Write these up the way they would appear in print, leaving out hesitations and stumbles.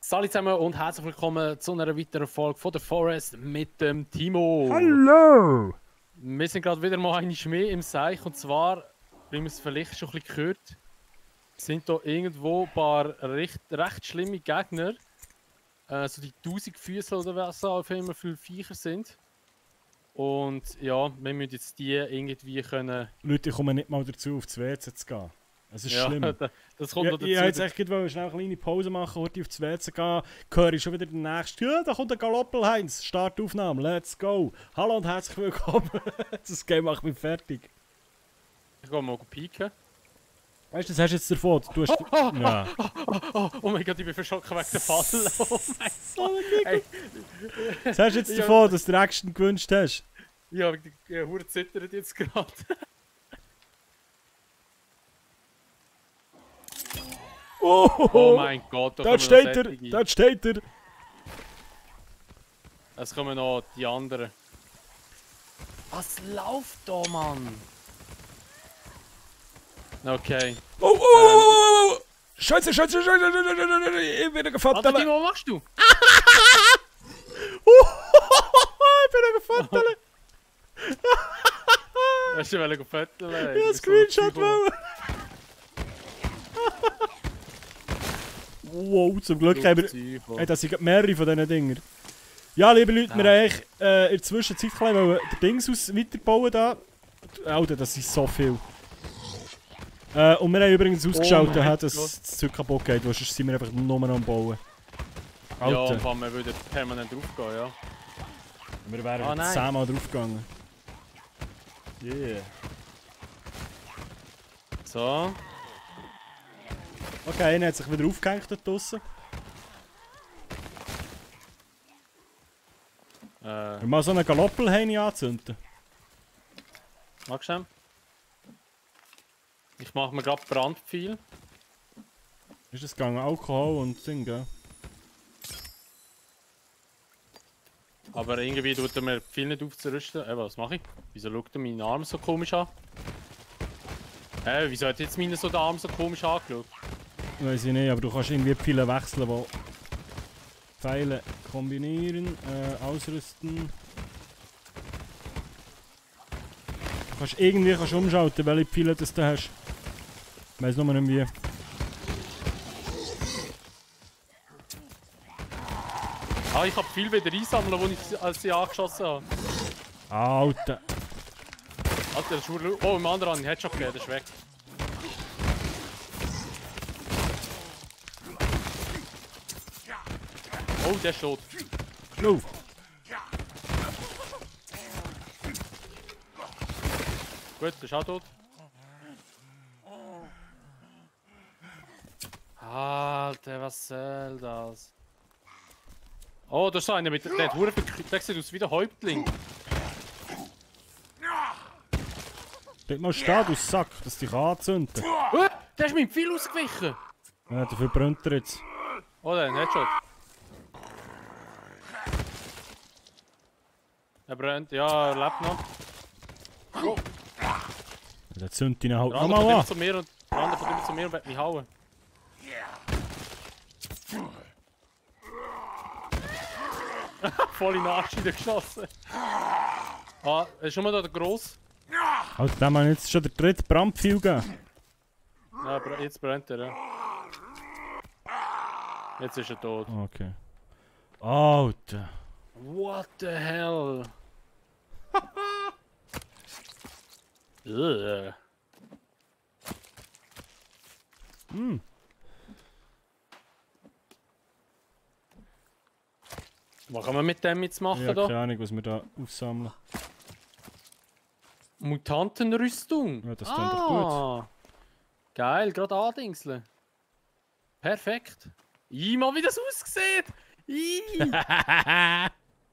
Salut zusammen und herzlich willkommen zu einer weiteren Folge von The Forest mit dem Timo. Hallo! Wir sind gerade wieder mal eine mehr im Seich und zwar, wie man es vielleicht schon ein bisschen gehört, sind da irgendwo ein paar recht schlimme Gegner. So die 1000 Füße oder was auch immer viele Viecher sind. Und ja, wir müssen jetzt die irgendwie können... Leute, ich komme nicht mal dazu, aufs WC zu gehen. Es ist schlimm. Das kommt noch Ich dazu. wollte jetzt echt schnell eine kleine Pause machen, heute aufs WC gehen. Höre ich schon wieder den nächsten. Ja, da kommt der Galoppel-Heinz. Startaufnahme, let's go. Hallo und herzlich willkommen. Das Game macht mich fertig. Ich gehe mal pieken. Weißt du, das hast du jetzt davon. Du hast... Ja. Oh mein Gott, ich bin verschrocken wegen der Falle. Oh mein Gott. Hey. Das hast du jetzt davon, dass du Action gewünscht hast. Ja, die Hure zittert jetzt gerade. Oh mein Gott, dort steht er, dort steht er. Es kommen noch die anderen. Was läuft da, Mann? Okay. Oh. Scheiße. Ich bin gefattelt. Alter, Timo, was machst du? Ich bin gefattelt. Hast du wollen gefetteln? Ja, Screenshot machen. Wow, zum Glück haben wir... Hey, das sind mehrere von diesen Dingern. Ja, liebe Leute, wir haben eigentlich in der Zwischenzeit den Dings weiterbauen da. Alter, das ist so viel. Und wir haben übrigens ausgeschaltet, dass das Zeug kaputt geht, weil sonst sind wir einfach nur noch am Bauen. Alter. Ja, und wir würden permanent draufgehen, ja. Wir wären 10 Mal draufgegangen. Yeah. So. Okay, einer hat sich wieder aufgehängt dort draussen. Wir mal so einen Galoppelheini anzünden. Magst du? Ich mache mir gerade Brandpfeil. Ist das gegangen? Alkohol und Ding, gell? Aber irgendwie tut er mir viel nicht aufzurüsten. Was mache ich? Wieso schaut er meinen Arm so komisch an? Wieso hat jetzt meinen so den Arm so komisch angeschaut? Weiß ich nicht, aber du kannst irgendwie Pfeile wechseln, wo Pfeile kombinieren, ausrüsten. Du kannst irgendwie umschalten, welche Pfeile das du hast. Ich weiss nur nicht wie. Ah, ich habe viel wieder einsammeln, als ich sie angeschossen habe. Alter. Alter, das ist oh, im anderen hat schon gegeben, das ist weg. Oh, der ist tot. No. Gut, der ist auch tot. Alter, was soll das? Oh, da ist so einer mit der hat Hure verkühlt. Der sieht aus wie der Häuptling. Bleib mal stehen, du Sack, dass dich anzünden. Der ist mit dem Pfeil ausgewichen. Ja, dafür brennt er jetzt. Oh, der Headshot. Er brennt, ja, er lebt noch. Oh. Der zündet ihn halt nochmal an. Der andere kommt immer zu mir und will mich hauen. Voll in den Arsch geschossen. Ah, ist schon mal da der Gross? Also dem haben jetzt schon der dritte Brandpfeil gegeben. Ja, jetzt brennt er, ja. Jetzt ist er tot. Okay. Alter. What the hell? Ugh. Was kann man mit dem jetzt machen? Ja, keine Ahnung, was wir da aufsammeln. Mutantenrüstung. Ja, das klingt doch gut. Geil, gerade andingseln. Perfekt. Mal wie das aussieht.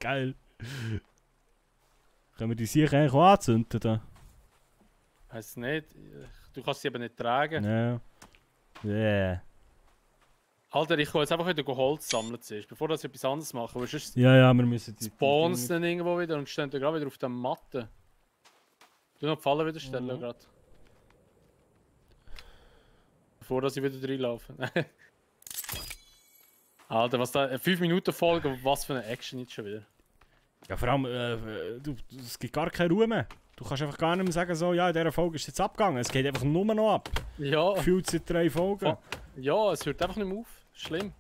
Geil. Können wir die sicher eigentlich auch anzünden? Da? Weiß nicht. Du kannst sie aber nicht tragen. Ja. Yeah. Alter, ich kann jetzt einfach wieder Holz sammeln zuerst, bevor ich etwas anderes mache. Weil sonst Ja, wir müssen die... Spawns dann irgendwo wieder und stehen da gerade wieder auf der Matte. Du noch die Falle wieder stellen gerade. Bevor dass ich wieder reinlaufe. Alter, was da, 5 Minuten Folge, was für eine Action jetzt schon wieder. Ja, vor allem, es gibt gar keine Ruhe mehr. Du kannst einfach gar nicht mehr sagen, so, ja, in dieser Folge ist es jetzt abgegangen. Es geht einfach nur noch ab. Ja. Gefühlt seit 3 Folgen. Ja, es hört einfach nicht mehr auf. Schlimm.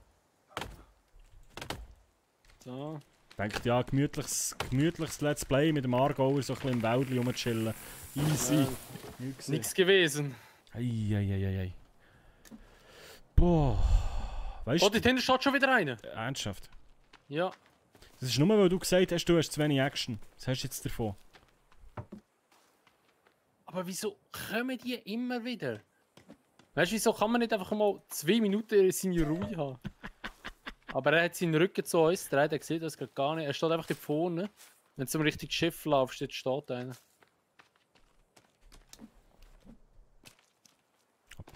So. Denkt, ja, gemütliches Let's Play mit dem Aargauer so ein bisschen im Wäldchen rumchillen. Easy. Nichts gewesen. Eieieiei. Boah. Weißt du? Oh, dort hinten steht schon wieder einer. Ernsthaft? Ja. Das ist nur, weil du gesagt hast, du hast zu wenig Action. Was hast du jetzt davon? Aber wieso kommen die immer wieder? Weißt du, wieso kann man nicht einfach mal 2 Minuten seine Ruhe haben? Aber er hat seinen Rücken zu uns gedreht, er sieht das gar nicht. Er steht einfach dort vorne. Wenn du zum richtigen Schiff laufst, dort steht einer.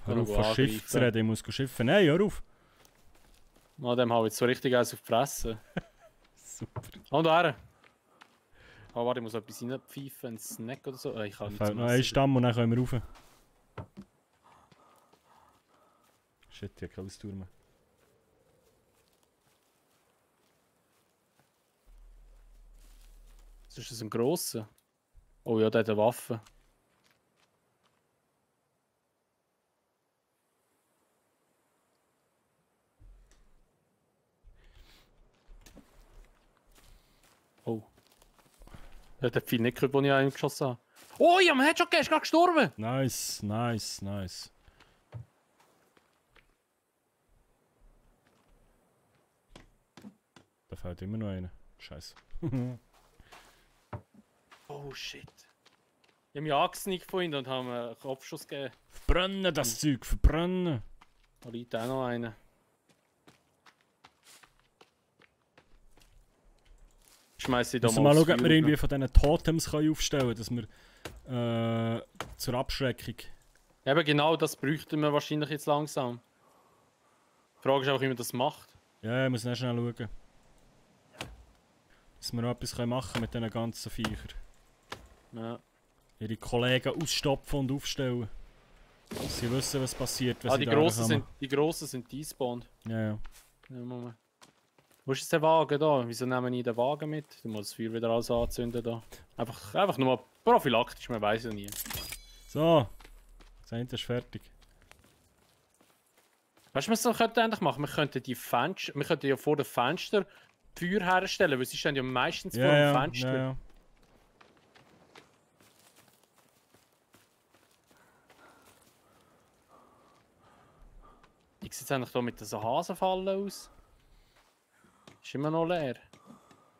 Hör auf, von Schiff zu reden, ich muss schiffen. Nein, hör auf! Na, dem habe ich jetzt so richtig eins auf die Fresse. Super. Und er. Oh, warte, ich muss etwas reinpfeifen, einen Snack oder so. Ich kann nicht. Fällt noch ein Stamm und dann können wir rauf. Shit, ich habe keine Ausdauer mehr. Ist das ein grosser? Oh ja, der hat eine Waffe. Oh. Der hat viel nicht gehört, als ich an ihm geschossen habe. Oh ja, man hat schon ist gerade gestorben! Nice, nice, nice. Da fällt immer noch einer. Scheiße. Oh shit. Ich habe mich angesneakt von ihm und haben einen Kopfschuss gegeben. Verbrennen das Zeug, verbrennen! Da liegt auch noch einer. Schmeiß ich da mal schauen, ob wir irgendwie von diesen Totems aufstellen können, dass wir zur Abschreckung. Eben genau das bräuchten wir wahrscheinlich jetzt langsam. Die Frage ist auch, wie man das macht. Ja, ich muss nicht schnell schauen. Dass wir noch etwas machen können mit diesen ganzen Viechern. Ja. Ihre Kollegen ausstopfen und aufstellen. Dass sie wissen, was passiert, wenn sie die Grossen sind despawned. Ja, ja. Ja, wo ist jetzt der Wagen da? Wieso nehmen wir den Wagen mit? Du musst das Feuer wieder alles anzünden da. Einfach nur prophylaktisch, man weiß ja nie. So. Das eine ist fertig. Weißt du, was wir so eigentlich machen? Wir könnten ja vor dem Fenster Feuer herstellen, weil sie stehen ja meistens vor dem Fenster. Ja. Wie sieht es eigentlich hier mit diesen Hasenfallen aus? Ist immer noch leer.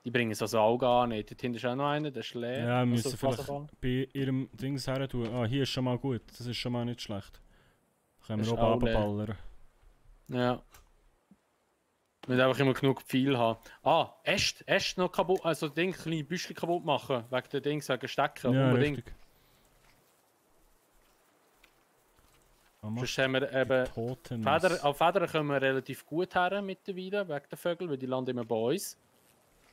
Die bringen es also auch gar nicht. Dort hinten ist auch noch einer, der ist leer. Ja, müssen vielleicht bei ihrem Dings her tun. Ah, hier ist schon mal gut. Das ist schon mal nicht schlecht. Können wir auch runterballern. Ja. Wir müssen einfach immer genug Pfeil haben. Ah, Äste noch kaputt, also Ding, kleine Büschchen kaputt machen. Wegen der Dings, wegen Stecken. Ja, unbedingt. Richtig. Sonst haben wir eben auf Federn kommen wir relativ gut her mittlerweile, wegen der Vögel, weil die landen immer bei uns.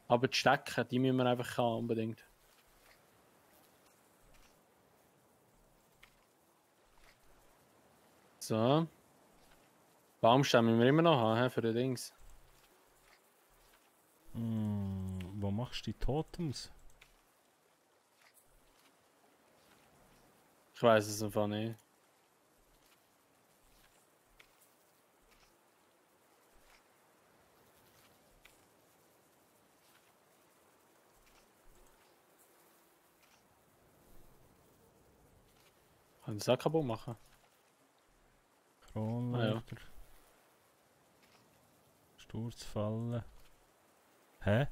Aber die Stecken, die müssen wir einfach haben, unbedingt. So. Baumstämme müssen wir immer noch haben, für den Dings. Wo machst du die Totems? Ich weiß es einfach nicht. Kann ich das auch kaputt machen? Kronleuchter. Sturzfallen. Hä?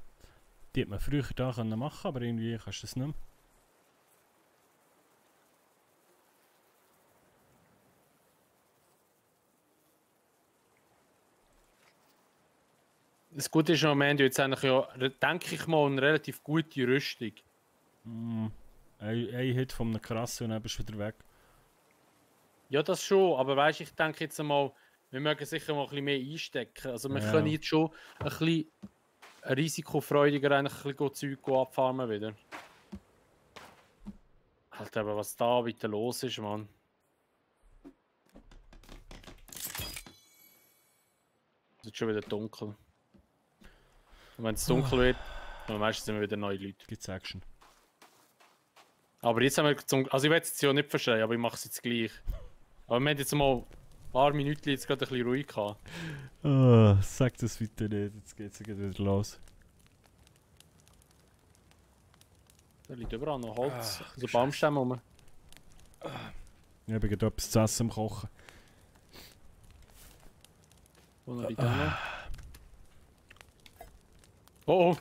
Die hätte man früher da machen können, aber irgendwie kannst du das nicht mehr. Das Gute ist, wir haben jetzt eigentlich ja, denke ich mal, eine relativ gute Rüstung. Ein Hit von einem krassen und dann bist du wieder weg. Ja, das schon, aber weißt, ich denke jetzt einmal, wir mögen sicher mal ein bisschen mehr einstecken. Also wir können jetzt schon ein bisschen risikofreudiger eigentlich ein bisschen Zeug abfarmen wieder. Halt aber was da bitte los ist, Mann. Es wird schon wieder dunkel. Und wenn es dunkel wird, dann meistens sind wir wieder neue Leute. Gibt's Action. Aber jetzt haben wir also ich will es jetzt ja nicht verstehen, aber ich mache es jetzt gleich. Aber wir haben jetzt mal ein paar Minuten jetzt gerade ein bisschen ruhig gehabt. Oh, sag das weiter nicht, jetzt geht's wieder los. Da liegt überall noch Holz, also Baumstämme rum. Ich habe gerade etwas zu essen am Kochen. Wo noch liegt der noch? Oh oh!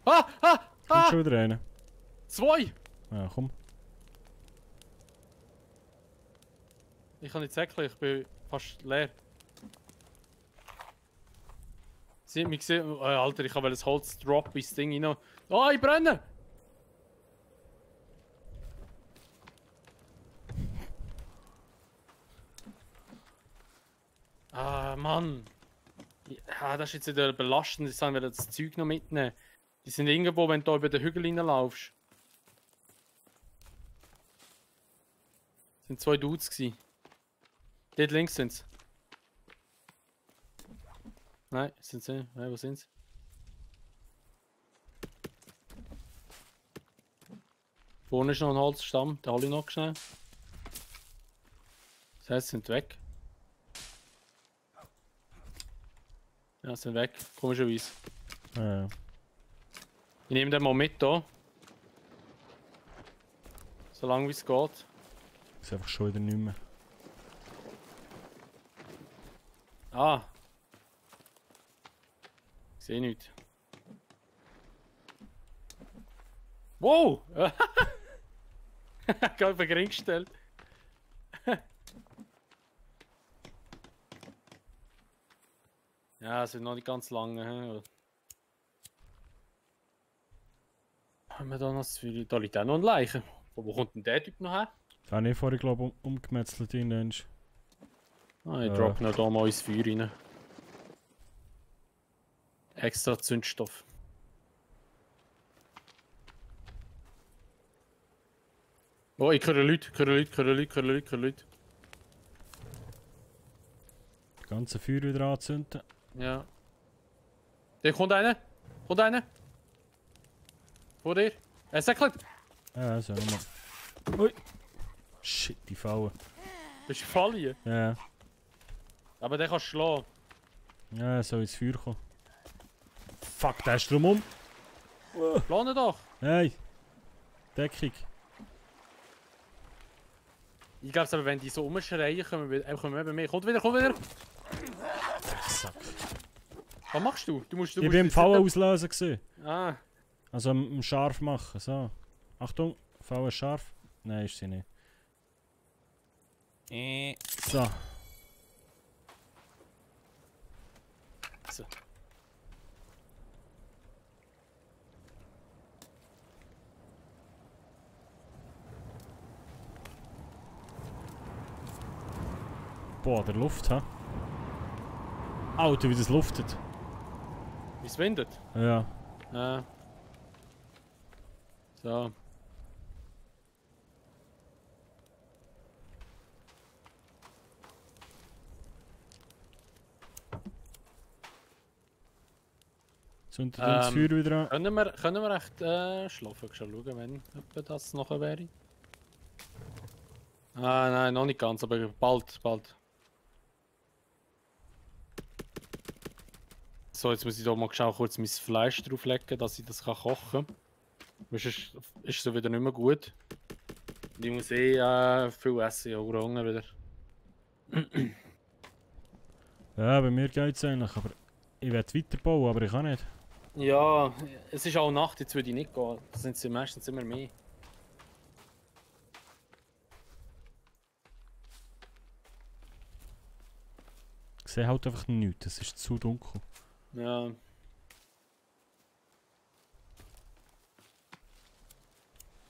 Ah! Ah! Kommt Ah! schon wieder einer. 2! Ja, komm. Ich kann nicht säckeln, ich bin fast leer. Sie hat mich gesehen. Oh, Alter, ich habe das Holz drop ins Ding rein. Oh, ich brenne! Ah, Mann! Ja, das ist jetzt wieder belastend. Jetzt sollen wir das Zeug noch mitnehmen. Die sind irgendwo, wenn du da über den Hügel reinlaufst. Das sind 2 Dudes gewesen. Dort links sind sie. Nein, sind sie? Nein, wo sind sie? Vorne ist noch ein Holzstamm, den hole ich noch schnell. Das heißt, sie sind weg. Ja, sie sind weg, komischerweise. Ja. Ich nehme den mal mit hier. So lange wie es geht. Ich sehe einfach schon wieder nicht mehr. Ah! Ich sehe nichts. Wow! Gerade auf den Ring gestellt. Ja, es wird noch nicht ganz lange. Haben wir da noch das Gefühl, da liegt auch noch ein Leichen. Wo kommt denn der Typ noch her? Da habe ich vorhin, glaube ich, umgemetzelt in den. Ah, ich drop noch da mal ins Feuer rein. Extra Zündstoff. Oh, ich höre Leute, Leute. Das ganze Feuer wieder anzünden. Ja. Da kommt einer. Vor dir. Er säckelt. Ja, so nochmal. Ui! Shit, die Falle. Bist du gefallen? Ja. Aber den kannst du schlagen. Ja, er soll ins Feuer kommen. Fuck, der ist drum um. Plane doch. Hey! Deckung. Ich glaube, aber wenn die so rumschreien, kommen wir eben mehr. Kommt wieder. Sack. Was machst du? Du musst Ich bin im Fallen auslösen gewesen. Ah. Also am scharf machen, so. Achtung, Falle ist scharf. Nein, ist sie nicht. So. So. Boah, der Luft, ha? Alter, wie das luftet. Wie es windet? Ja. Ja. So. Zündet das Feuer wieder an. Können wir echt schlafen? Ich schauen, wenn das nachher wäre. Ah, nein, noch nicht ganz, aber bald. So, jetzt muss ich da mal kurz mein Fleisch drauflegen, dass ich das kochen kann. Sonst ist es so wieder nicht mehr gut. Und ich muss viel essen, ich habe Hunger wieder. Ja, bei mir geht es eigentlich, aber ich will weiterbauen, aber ich kann nicht. Ja, es ist auch Nacht, jetzt würde ich nicht gehen. Das sind sie meistens immer mehr. Ich sehe halt einfach nichts, es ist zu dunkel. Ja.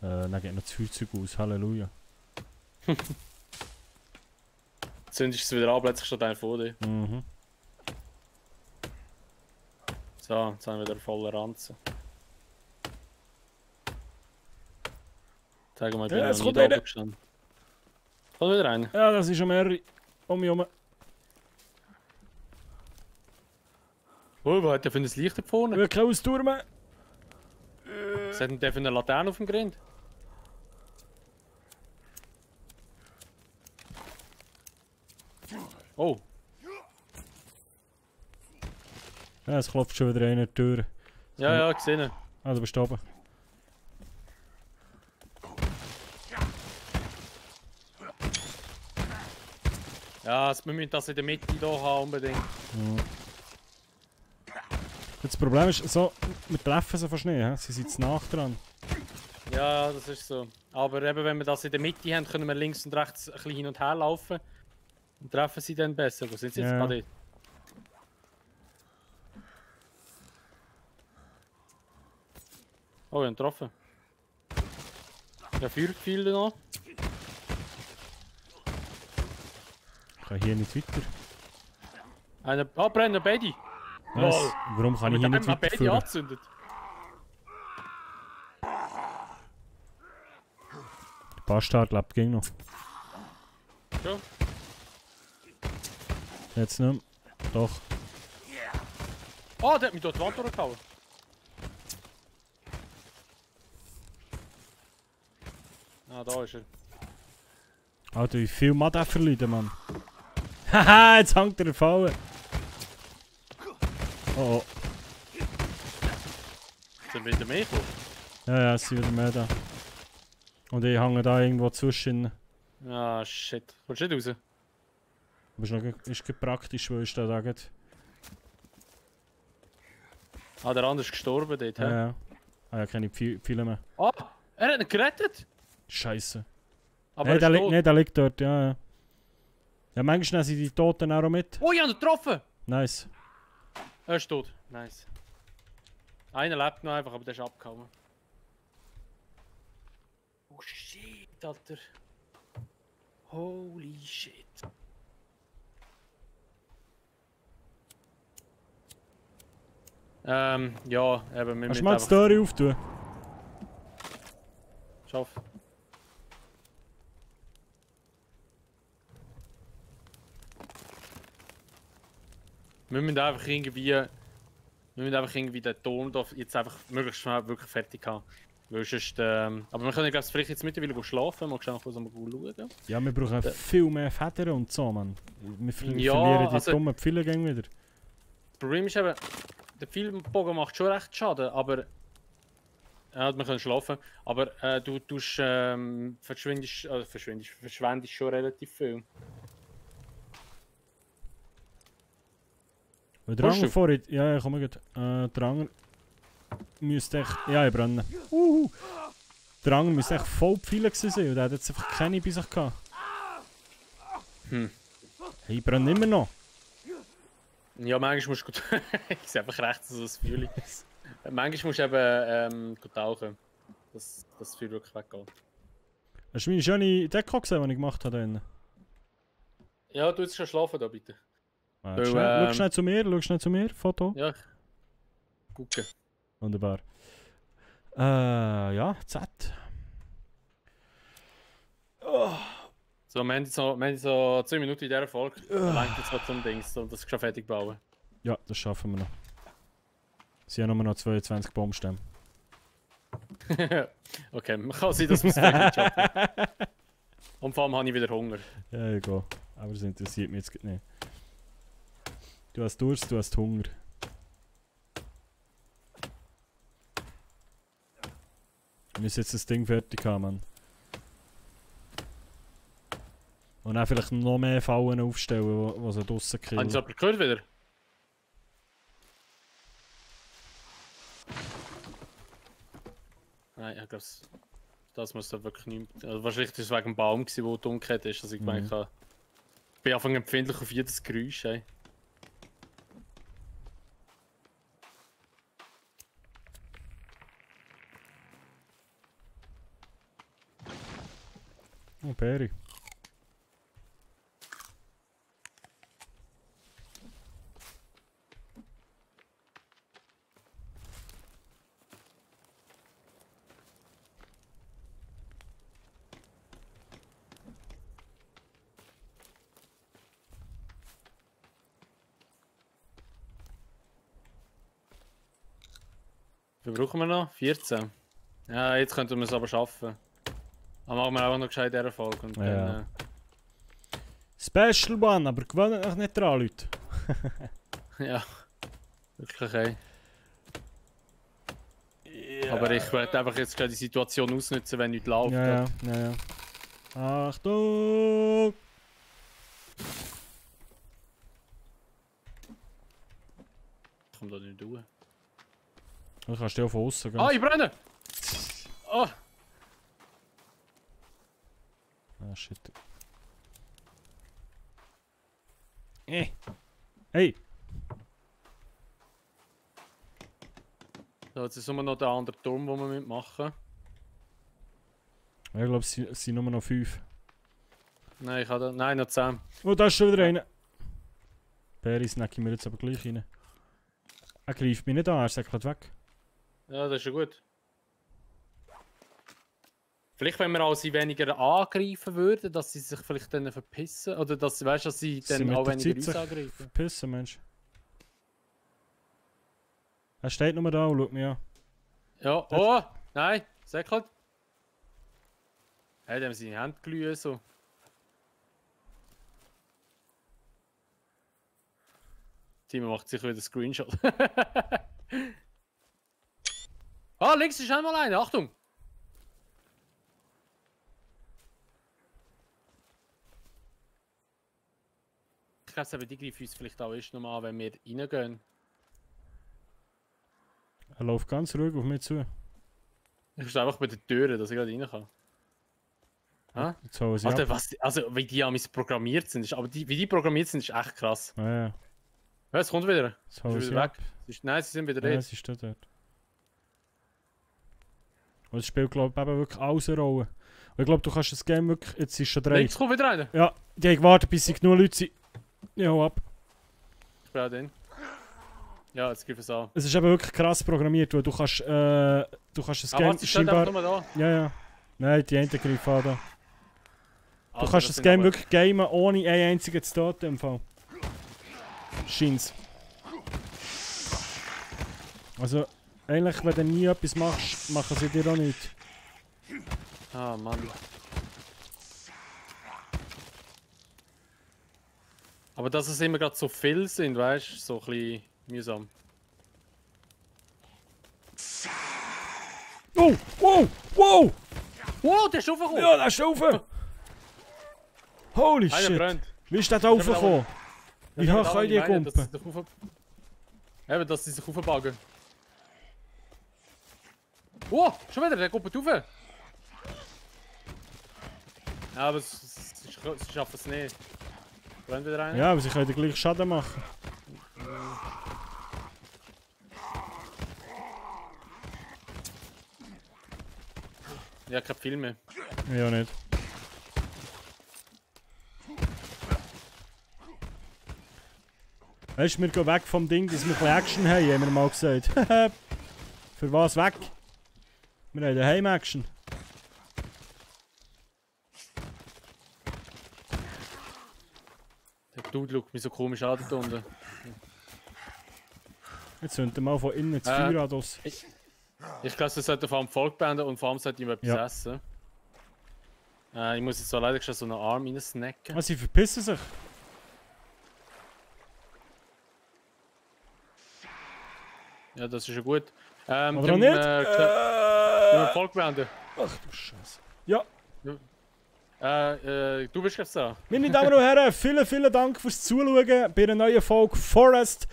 Dann geht noch das Feuerzeug aus, Halleluja. Zündest du es wieder an, plötzlich steht einer vor dir. Mhm. So, jetzt haben wir wieder volle Ranzen. Zeig mal, ich bin Ja, noch es nie kommt da einer. oben gestanden. Kommt wieder einer? Ja, das ist schon mehrere um mich herum. Oh, was hat der für ein Licht da vorne? Ich kann austurmen. Was hat denn der für eine Laterne auf dem Grind? Oh. Ja, es klopft schon wieder eine Tür. Ja, ja, gesehen. Ah, du bist oben. Ja, wir müssen das in der Mitte hier haben, unbedingt. Ja. Das Problem ist, so, wir treffen sie fast nicht, he? Sie sind zu nach dran. Ja, das ist so. Aber eben, wenn wir das in der Mitte haben, können wir links und rechts ein bisschen hin und her laufen. Und treffen sie dann besser. Wo sind sie jetzt Ja. gerade? Oh, wir haben getroffen. Ja, Feuerpfeile noch. Ich kann hier nicht weiter. Einer. Ah, brennen beide! Was? Lol. Warum kann ich hier nicht beide weiterführen? angezündet. Der Bastard lebt gegen noch. Ja. Jetzt nicht mehr. Doch. Ah, der hat mich dort die Wand durchgehauen. Ah, da ist er. Alter, wie viel Mad er verliehen, Mann. Haha, jetzt hängt er Fallen. Oh oh. Sind wieder mehr gekommen? Ja, es sind wieder mehr da. Und ich hänge da irgendwo zwischen. Ah, shit. Kommst du nicht raus? Aber ist noch praktisch, wo ich da geht. Ah, der andere ist gestorben dort, hä? Ja, ja. Ah ja, keine Pfeile mehr. Ah, er hat ihn gerettet! Scheiße. Aber Hey, er ist tot. der liegt dort, ja, ja. Ja, manchmal nehmen sie die Toten auch mit. Oh, ich habe ihn getroffen! Nice. Er ist tot. Nice. Einer lebt noch einfach, aber der ist abgehauen. Oh shit, Alter. Holy shit. Ja, eben, wir Kannst du müssen mal die Story auftun? Schaff. Wir müssen einfach irgendwie den Ton da jetzt einfach möglichst schnell wirklich fertig haben. Weil sonst, aber wir können glaube ich vielleicht jetzt mittlerweile schlafen, mal schnell kurz schauen. Ja, wir brauchen viel mehr Federn und so, Mann. Wir verlieren die also, dummen Pfeile wieder. Das Problem ist eben, der Pfeilbogen macht schon recht Schaden, aber... Ja, wir können schlafen, aber du verschwendest schon relativ viel. Weil der Anger vorhin... Ja, komm mal gut. Der Anger... müsste echt... Ja, ich brenne. Der Anger müsste echt voll Pfeile gewesen sein und der hat jetzt einfach keine bei sich gehabt. Hey, ich brenne immer noch. Ja, manchmal musst du... ich sehe einfach rechts so das Gefühl. Manchmal musst du eben tauchen, dass das Feuer wirklich weggeht. Hast du meine schöne Deko gesehen, die ich gemacht habe? Da ja, du jetzt schon schlafen da bitte. Schau schnell zu mir, Foto. Ja, gucken. Wunderbar. Ja, Z. Oh. So, wir haben so 10 Minuten in dieser Folge. Lenkt jetzt noch zum Dings und das schon fertig bauen. Ja, das schaffen wir noch. Sie haben nur noch 22 Baumstämme. Okay, man kann sein, dass wir es wirklich schaffen. Und vor allem habe ich wieder Hunger. Ja, egal. Aber das interessiert mich jetzt nicht. Du hast Durst, du hast Hunger. Wir müssen jetzt das Ding fertig haben, Mann. Und dann vielleicht noch mehr Fallen aufstellen, die sie draussen killen. Haben Sie aber gehört wieder? Nein, ich glaube, das muss da wirklich nicht... Also wahrscheinlich war es wegen dem Baum, der umgekehrt ist, dass ich gemeint habe. Ich bin einfach empfindlich auf jedes Geräusch, ey. Oh, Peri. Wie viel brauchen wir noch? 14. Ja, jetzt könnten wir es aber schaffen. Dann machen wir auch noch gescheit in dieser Folge. Und dann, Special One, aber gewöhnt euch nicht dran, Leute. ja, wirklich ey. Ja. Aber ich werde einfach jetzt die Situation ausnutzen, wenn nichts läuft. Ja. Achtung! Ich komme da nicht durch. Du kannst ja von außen gehen. Ah, ich brenne! Oh! Ah, shit. Hey! So, jetzt ist immer noch der andere Turm, den wir machen. Ich glaube, es sind nur noch 5. Nein, nein, noch 10. Oh, da ist schon wieder einer. Berry snack ich mir jetzt aber gleich rein. Er greift mich nicht an, er sagt gerade weg. Ja, das ist ja gut. Vielleicht, wenn wir auch sie weniger angreifen würden, dass sie sich vielleicht dann verpissen. Oder dass, weißt, dass sie dann auch weniger uns angreifen. Verpissen, Mensch. Er steht nur da und schaut mich an. Ja, oh! Nein! Säckelt! Hey, dem haben seine Hände glühen so. Timo macht sich wieder einen Screenshot. Ah, links ist einmal einer, Achtung! Ich glaube, die greifen uns vielleicht auch erst nochmal an, wenn wir reingehen. Er läuft ganz ruhig auf mich zu. Ich stehe einfach bei der Tür, dass ich gerade rein kann. Ha? Alter, also wie die amis programmiert sind, aber wie die programmiert sind, ist echt krass. Ja. Ja, es kommt wieder. Jetzt Ist wieder weg. Nein, sie sind wieder dort. Ja, es ist dort. Und es spielt, glaube ich, eben wirklich alles eine Rolle. Und ich glaube, du kannst das Game wirklich... Jetzt ist schon 3. Links kommt wieder einer. Ja, die haben gewartet, bis sie genug Leute sind. Ja, hau ab. Ich bin auch drin. Ja, jetzt gib es an. Es ist eben wirklich krass programmiert, weil du kannst das Game was, scheinbar... Da? Ja. Nein, die einen greifen an da. Du Also, kannst das Game wirklich gamen, ohne einen einzigen zu töten im Fall. Scheint's. Also, eigentlich, wenn du nie etwas machst, machen sie dir auch nichts. Ah, Mann. Aber dass es immer gerade so viel sind, weißt du, so ein bisschen mühsam. Oh! Wow! Wow, der ist raufgekommen! Ja, der ist rauf! Holy Einer shit! brennt. Wie ist der da raufgekommen? Wie hoch können die Gumpen? Eben, dass sie sich raufbagen. Oh, schon wieder, der kommt rauf! Ja, aber sie schaffen es nicht. Brennt wieder einer? Ja, aber sie können den gleichen Schaden machen. Ja, kein Film mehr. Ja, nicht. Weißt du, wir gehen weg vom Ding, dass wir ein bisschen Action haben, haben wir mal gesagt. Für was weg? Wir haben Heim-Action. Der Dude schaut mich so komisch an da unten. Jetzt sind wir mal von innen das Feuer an das. Ich glaube, sie sollten vor allem Volk beenden und vor allem sollte ihm etwas essen. Ich muss jetzt so leider schon so einen Arm reinsnacken. Ah, sie verpissen sich. Ja, das ist ja gut. Aber auch nicht. Volk beenden. Ach du Scheiße. Ja. Du bist jetzt da. Meine Damen und Herren, vielen Dank fürs Zuschauen bei einer neuen Folge Forest.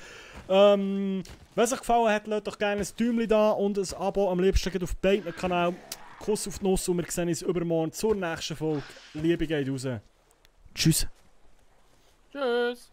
Wenn es euch gefallen hat, lasst doch gerne ein Däumchen da und ein Abo, am liebsten geht auf beiden Kanälen. Kuss auf die Nuss und wir sehen uns übermorgen zur nächsten Folge. Liebe geht raus. Tschüss. Tschüss.